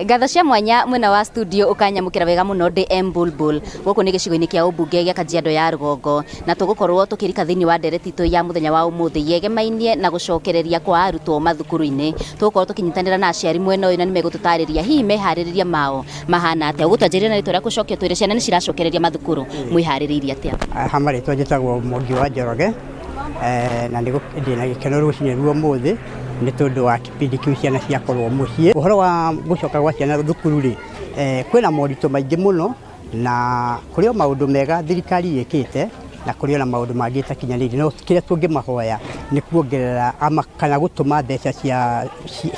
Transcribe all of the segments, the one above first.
Ngatho cia mwanya mwena wa studio ũkanyamũkĩra wega mũno ndĩ M Bulbul. Gũkũ nĩ gĩcigo-inĩ kĩa ũmbunge gĩa Kajiado ya Rũgongo, na tũgũkorwo tũkĩrika thĩinĩ wa ndereti itũ ya mũthenya wa ũmũthĩ yegemainie na gũcokereria kwa arutwo mathukuru-inĩ. Tũgũkorwo tũkĩnyitanĩra na aciari mwena ũyũ na nĩmegũtũtarĩria hihi meharĩrĩria mao mahana atĩa. Ũgũtwanjĩrĩria na rĩtwa rĩaku ũcoke ũtwĩre ciana nĩ ciracokereria mathukuru, mwĩharĩrĩirie atĩa? Ha marĩtwa njĩtagwo Mwangi wa Njoroge, na ndĩna gĩkeno rũcinĩ rwa ũmũthĩ nĩ tondũ wa kĩbindi kĩu ciana ciakorwo mũciĩ. Ũhoro wa gũcoka gwa ciana thukuru rĩ, kwĩna moritũ maingĩ mũno na kũrĩ o maũndũ mega thirikari ĩkĩte na kũrĩ ona maũndũ mangĩ ĩtakinyanĩirie, no kĩrĩa tũngĩmahoya nĩ kuongerera ama kana gũtũma mbeca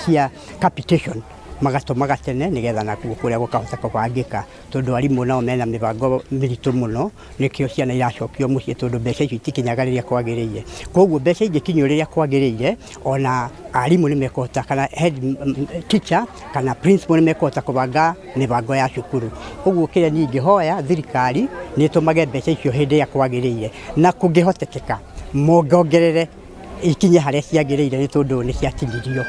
cia capitation magatũmaga tene nĩgetha nakuo kũrĩa gũkahota kũbangĩka, tondũ arimũ nao mena mĩbango mĩritũ mũno, nĩkĩo ciana iracokio mũciĩ tondũ mbeca icio itikinyaga rĩrĩa kwagĩrĩire. Koguo mbeca ingĩkinyio rĩrĩa kwagĩrĩire, ona arimũ nĩ mekũhota kana head teacher kana principal nĩ mekũhota kũbanga mĩbango ya cukuru. Ũguo kĩrĩa niĩ ingĩhoya thirikari nĩ ĩtũmage mbeca icio hĩndĩ ĩrĩa kwagĩrĩire, na kũngĩhotekeka mongerere ikinye harĩa ciagĩrĩire nĩ tondũ nĩ ciakinyirio.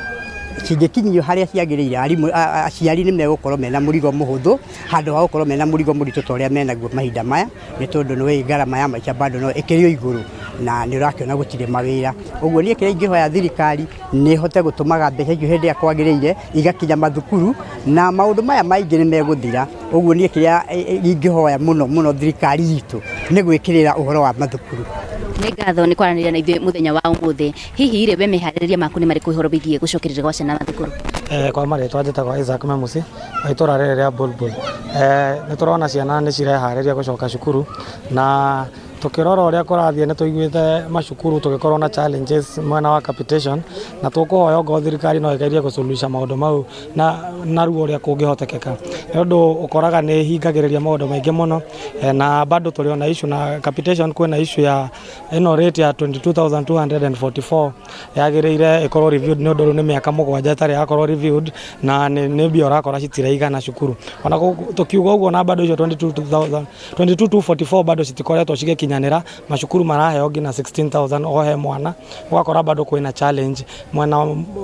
Cingĩkinyio harĩa ciagĩrĩire, arimũ, aciari nĩ megũkorwo mena mũrigo mũhũthũ handũ ha gũkorwo mena mũrigo mũritũ ta ũrĩa menaguo mahinda maya, nĩ tondũ nĩ ũĩ ngarama ya maica bado no ĩkĩrĩ o igũrũ na nĩ ũrakĩona gũtirĩ mawĩra. Ũguo niĩ kĩrĩa ingĩhoya thirikari nĩ ĩhote gũtũmaga mbeca icio hĩndĩ ĩrĩa kwagĩrĩire igakinya mathukuru na maũndũ maya maingĩ nĩ megũthira. Ũguo niĩ kĩrĩa ingĩhoya mũno mũno thirikari itũ nĩ gwĩkĩrĩra ũhoro wa mathukuru. Nĩ ngatho nĩ kwaranĩria na ithuĩ mũthenya wa ũmũthĩ. Hihi rĩ, we meharĩrĩria maku nĩ marĩkũ ũhoro wĩgiĩ gũcokereria gwa ciana mathukuru? Kwa marĩtwa njĩtagwo Isaac Memusi wa itũra rĩrĩ rĩa Bulbul. Nĩ tũrona ciana nĩ cireharĩria gũcoka cukuru na tũkĩrora ũrĩa kũrathiĩ nĩ tũiguĩte macukuru tũgĩkorwo na challenges mwena wa capitation, na tũkũhoya ongorwo thirikari no ĩgerie gũsuluhisha maũndũ mau na narua ũrĩa kũngĩhotekeka, nĩ ũndũ ũkoraga nĩ ĩhingagĩrĩria maũndũ maingĩ mũno, na bado tũrĩ ona issue na capitation, kwĩna issue ya ĩno rate ya 22,244 yagĩrĩire ĩkorwo reviewed, nĩ ũndũ rĩu nĩ mĩaka 7 ĩtarĩ yakorwo reviewed na nĩ mbia ũrakora citiraigana cukuru. Ona tũkiuga ũguo na bado icio 22,244 bado citikoretwo cigĩkinyanĩra, macukuru maraheo nginya 16,000 o he mwana, ũgakora bado kwĩna challenge mwena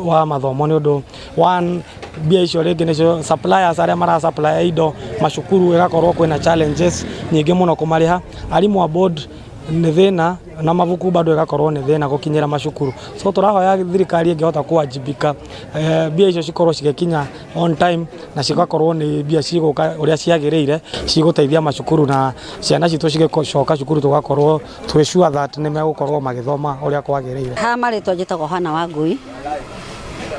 wa mathomo, nĩ ũndũ one mbia icio rĩngĩ nĩcio suppliers arĩa mara supply indo macukuru, ĩgakorwo kwĩna challenges nyingĩ mũno kũmarĩha. Arimũ a board nĩ thĩna, na mabuku bado ĩgakorwo nĩ thĩna gũkinyĩra macukuru. So tũrahoya thirikari ĩngĩhota kũwajibika, mbia icio cikorwo cigĩkinya on time na cigakorwo nĩ mbia cigũka ũrĩa ciagĩrĩire, cigũteithia macukuru na ciana citũ cigĩcoka cukuru tũgakorwo twĩ sure that nĩ megũkorwo magĩthoma ũrĩa kwagĩrĩire. Ha marĩtwa njĩtagwo Hana Wangui,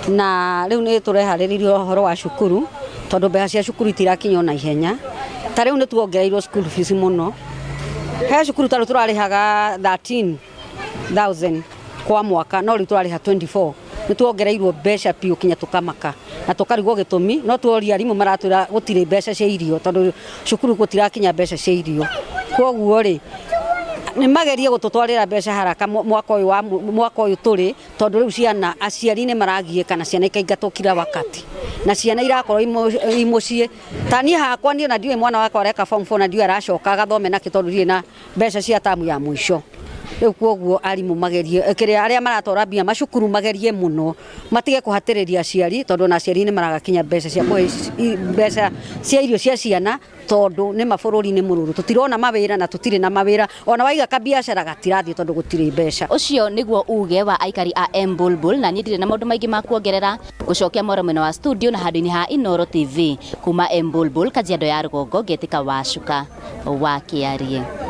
na rĩu nĩ tũreharĩrĩria ũhoro wa cukuru tondũ mbeca cia cukuru itirakinya ona ihenya. Ta rĩu nĩ tuongereirwo school fees mũno. He cukuru ta rĩu tũrarĩhaga 13,000 kwa mwaka, no rĩu tũrarĩha 24. Nĩ tuongereirwo mbeca biũ kinya tũkamaka na tũkarigwo gĩtũmi, no tuoria arimũ maratwĩra gũtirĩ mbeca cia irio tondũ cukuru gũtirakinya mbeca cia irio. Koguo rĩ, nĩ magerie gũtũtwarĩra mbeca haraka mwaka ũyũ wa mwaka ũyũ tũrĩ, tondũ rĩu ciana aciari nĩ maragiĩka na ciana ikaingatwo kila wakati na ciana irakorwo i mũciĩ. Ta niĩ hakwa niĩ ona ndiũĩ mwana wakwa areka form 4 na ndiũĩ aracoka agathome nakĩ tondũ ndirĩ na mbeca cia tamu ya mũico. Rĩu koguo arimũ magerie kĩrĩa arĩa maratwara mbia macukuru magerie mũno matige kũhatĩrĩria aciari, tondũ ona aciari nĩ maragakinya mbeca cia kũhe mbeca cia irio cia ciana, tondũ nĩ ma bũrũri nĩ mũrũrũ, tũtirona mawĩra na tũtirĩ na mawĩra, ona waiga kabiacara gatirathiĩ tondũ gũtirĩ mbeca. Ũcio nĩguo uge wa aikari a M Bulbul, na niĩ ndirĩ na maũndũ maingĩ ma kuongerera. Gũcokia mwaro mwena wa studio na handũ-inĩ ha Inooro TV kuma M Bulbul, Kajiado ya Rũgongo, ngetĩka Wacuka wa Kĩarie.